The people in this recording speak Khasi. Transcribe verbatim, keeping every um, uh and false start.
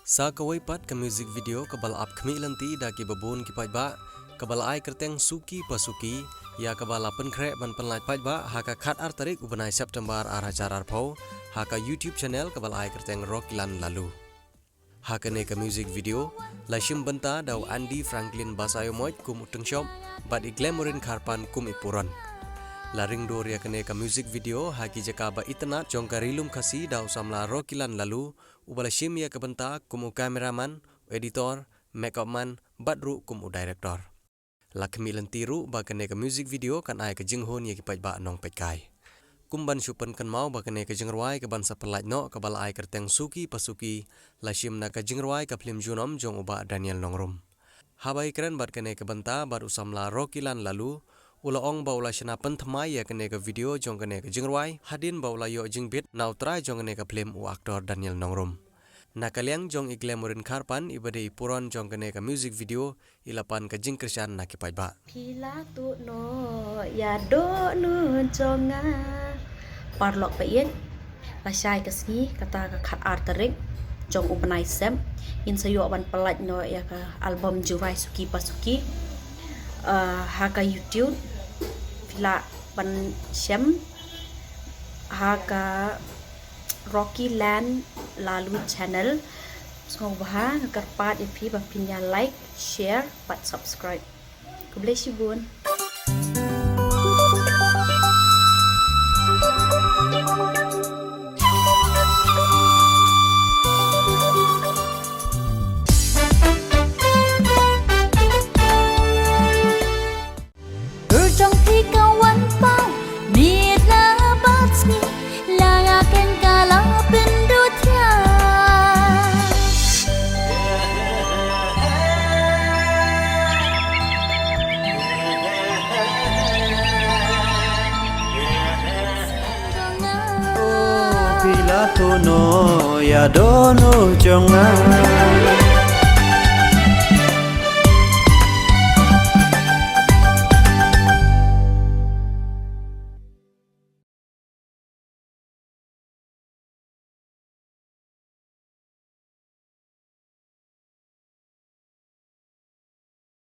Sa kawei pat ka music video kaba la ap khmih lynti da kiba bun ki paidbah, kaba la ai kyrteng Suki pa Suki, ïa kaba la pynkhreh ban pynlait paidbah ha ka khatar tarik u bnai September ar hajar arphew, ha ka YouTube channel kaba la ai kyrteng Rokiland Lalu. Ha kane ka music video, la shim bynta da u Andy Franklin Basaiawmoit kum u Tyngshop, bad i Glamorine Kharpan kum i Puron. La ring dur ïa kane ka music video ha ki jaka ba itynnat jong ka Ri Lum Khasi da u samla Rokiland Lalu, uba la shim ïa ka bynta kum u cameraman, u editor, makeup man, bad ruh kum u director. La khmih lynti ruh ba kane ka music video kan ai ka jinghun ïa ki paidbah nongpeitkai. Kum ban shu pynkynmaw ba kane ka jingrwai kaban sa pynlait noh kaba la ai kyrteng Suki pa Suki, la shim na ka jingrwai ka phlim junom jong u Bah Daniel Nongrum. Haba ïakren bad kane ka bynta bad u samla Rokiland Lalu, u la ong ba u la shna pynthymmai ïa kane ka video jong kane ka jingrwai, hadien ba u la ïoh jingbit na u trai jong kane ka phlim u actor Daniel Nongrum. Na ka liang jong i Glamorine Kharpan iba dei i Puron jong kane ka music video, i la pan ka jingkyrshan na ki paidbah. Phi la tuh noh ïa dohnud jong nga. Paralok ba ïeit, la shai ka sngi, kata ka khatar tarik jong u bnai Sep, ngin sa ïoh ban pynlait noh ïa ka album jingrwai Suki pa Suki. Ah, ha ka YouTube, phi lah ban shem ha ka Rokiland Lalu channel. Sngewbha nga kyrpad ïa phi ba phin ïa like, share bad subscribe. Khublei shibun. Ur jong phi ka wan paw, miet la bad sngi, la nga keng ka la pynduh thiah. Phi la tuh noh ïa dohnud jong nga.